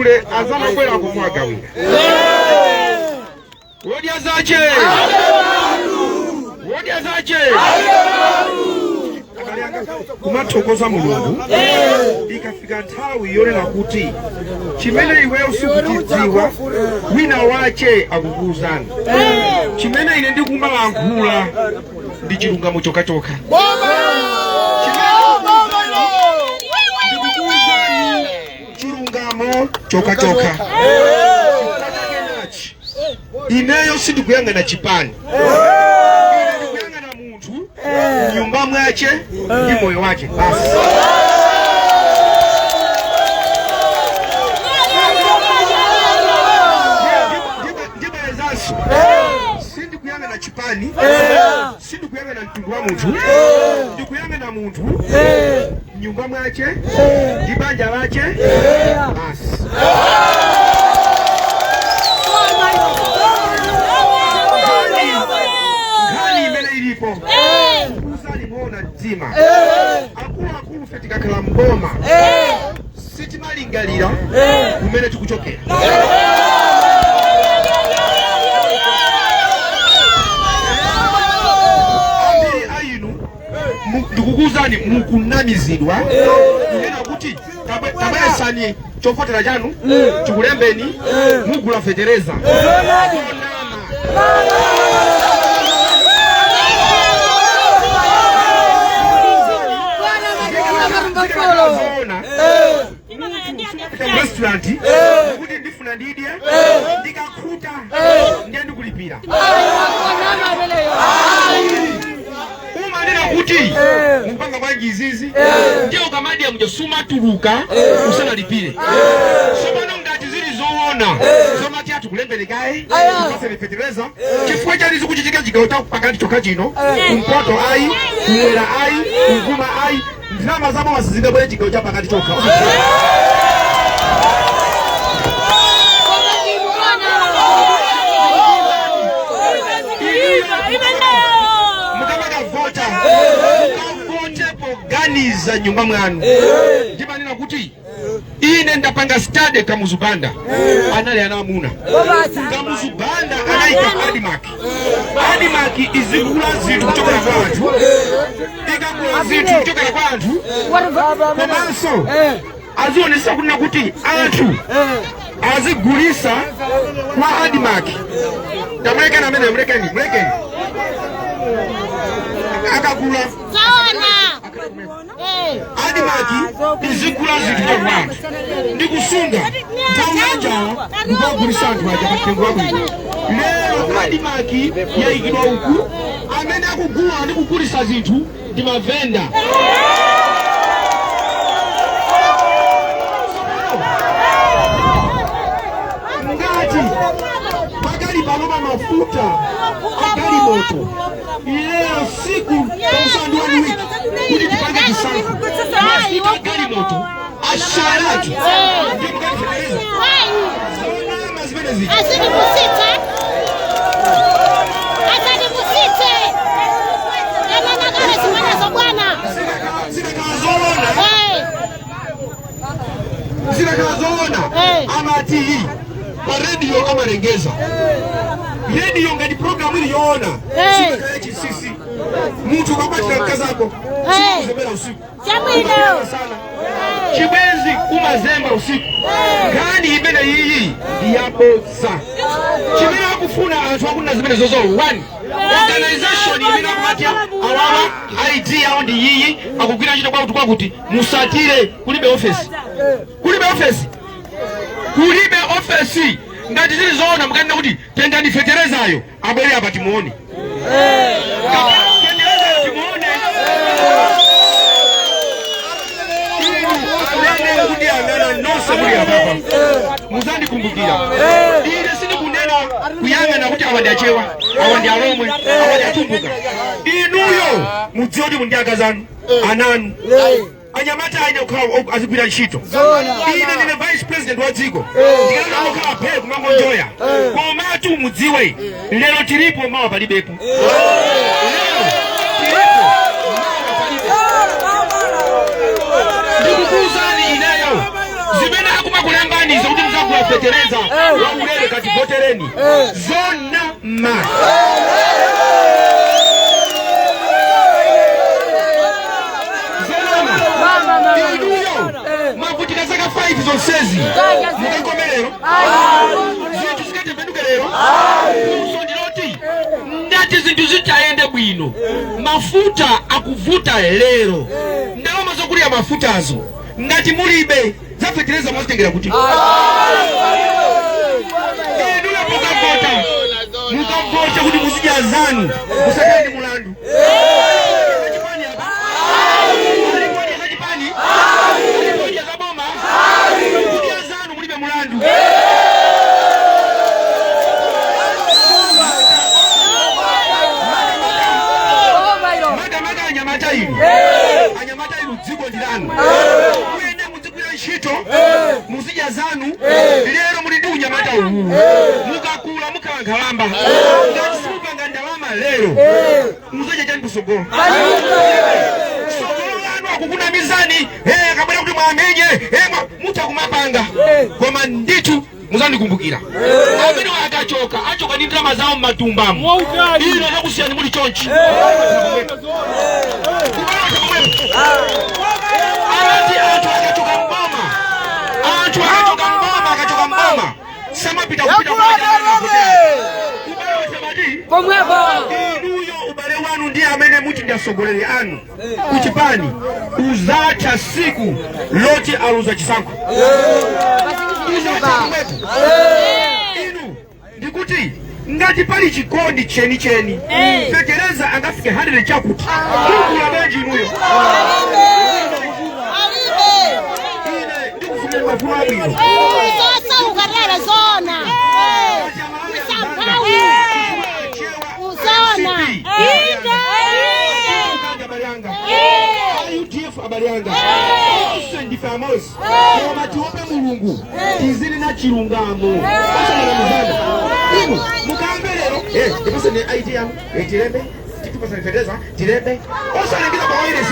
Mugule azamabwera kumwagawira. Wodya zache, wodya zache. Kumathokoza Mulungu ikafika nthawi yonena kuti chimene iweyo sikuchidziwa, wina wache akukuwuzani. Chimene ine ndikumalankhula ndi chilungamo chokhachokha. Ndikukuwuzani chilungamo chokhachokha. Nachi, ineyo sindikuyang'ana chipani, ine ndikuyang'ana munthu, nyumba mwache ndi moyo wache basi. Ndibwerezanso, sindikuyang'ana chipani, sindikuyang'ana mtundu wa munthu, ndikuyang'ana munthu, nyumba mwache ndi banja lache basi. Nkhani imene ilipo, usalimuona mtima, akuluakulu, fe tikakhala mboma sitimalingalira kumene tikuchokera. Ambiri a inu ndikukuwuzani, mukunamizidwa kunena kuti tabweresani chovotera chanu, tikulembeni, mugula fetereza. Onama. Zoona, restaurant kuti ndifuna ndidye, ndikakhuta ndiye ndikulipira. Umanena kuti mupanga bwanji izizi, ndiye ukamadya muja sumatuluka usanalipire. Tsopano ngati zili zoona zomati atikulembeni kaye kupaseni fetereza, chifukwa chani zikuchitika chigawo cha pakati chokha chino, kumpoto ayi, kumwera ayi, kuvuma ayi? Ndalama zaboma sizingabwere chigawo cha pakati chokha. Mukamakavota, mukavote poganiza nyumba mwanu. Ndimanena kuti ine ndapanga study Kamuzu Banda anali ana amuna. Kamuzu Banda anayika ADMARC. ADMARC izigula zinthu kuchokera kwa anthu, ikagula zinthu kuchokera kwa anthu, komanso azionesa kunena kuti anthu azigulisa kwa ADMARC. Tamulekeni amene, mulekeni, mulekeni. Akagula ADMARC izigula zinthu kwa anthu ndi kusunga nthawi ya njala, ndikugulisa anthu aja pamtengo wabwino. Lero ADMARC yayikidwa uku, amene akugula ndi kugulisa zinthu ndi mavenda. Ngati pakali panopa mafuta agalimoto, ileyo siku pausandi 1 week kuti tipange chisankho, mafuta agalimoto asharatu, ndiye mukatifereza zonama zimene zija. Asinikusite, asinikusite enenakale zimenezo bwana. Zikakhala zoona, zikakhala zoona, amati pa radio amalengeza radio ngati programu ili yoona, sikakhala chinsinsi. Munthu ukakwatira mkazako, sikuzembera usiku. Chabwino. Sana chibwenzi umazemba usiku. Nkhani imene iyi ndi yabodza. Chimene akufuna anthu akuna zimene zozo, one organization imene akumati awawa ID yawo ndi iyi, akugwira ntchito kwakuti kwakuti, musatire. Kulibe ofesi, kulibe ofesi, kulibe ofesi. Ngati zili zoona, mukanena kuti tengani feterezayo abwere apa timuone. Feterezayo timuone. Amene mukundiyang'ana nonse muli apapa, muzandikumbukira. Ine sindikunena kuyang'ana kuti awa ndi Achewa, awa ndi Alomwe, awa ndi Atumbuka. Inuyo mudziwe kuti muli ndi akazi anu, ananu, anyamata aine kukhala azigwira ntchito. Ine ndine vice president wa dziko, ndikanena kukhala phe kumangonjoya. Komatu mudziwe, lero tilipo, mawa palibepo. Lero tilipo, mawa palibe. Ndikukuwuzani ineyo, zimene akumakulembani kuti muzagule. Fetereza waulere kativotereni. Zonama. Zonama. Inuyo mwavutika zaka 5 zonsezi, mukakome lero? Zinthu zikatembenuke lero? Funso ndiloti ngati zinthu zitayende bwino, mafuta akuvuta lero, ndalama zogulira mafutazo ngati mulibe, zafetereza mwazitengera kuti? Inuyo mukavota, mukavota kuti muzidya zanu, musakhale ndi mulandu. Zachipani apa? Alipo zachipani? Alipo za boma? Kudya zanu mulibe mulandu. Makamaka anyamata inu, anyamata inu, dziko ndi lanu. Muyende muzigwira ntchito, muzidya zanu. Lero muli ndi unyamata uwu, mukakula mukhala nkhalamba. Ngati simupanga ndalama lero, muzadya chani kusogolo? Sogolo lanu akukunamizani. Akabwera kuti mwamenye, mutha kumapanga, koma ndithu muzandikumbukira. Amene akachoka, achoka ndi ndalama zawo m'matumbamo, ino zakusiyani muli chonchi. Kubalota pomwepo. Anati anthu akachoka mboma, anthu akachoka mboma, akachoka mboma samapita kupita. Kubalota mati Pomwepo. Inuyo ubale wanu ndi amene muti ndi atsogoleri anu kuchipani uzatha siku loti aluza chisankho, uzatha pomwepo. Inu ndikuti ngati pali chikondi chenicheni, fetereza angafike 100 chakuti mugula bwanji inuyo? Ine ndikufunira mafuno abwino. Zosauka zona. Usamphawi. Uzona. Abale anga, UDF, abale anga, onse ndife amodzi, koma tiope Mulungu, tizili na chilungamo, osanamizana. Inu mukambe lero, ndipase ni ID yangu, tilembe, titupasa fetereza, tilembe, osalengeza pa wireless.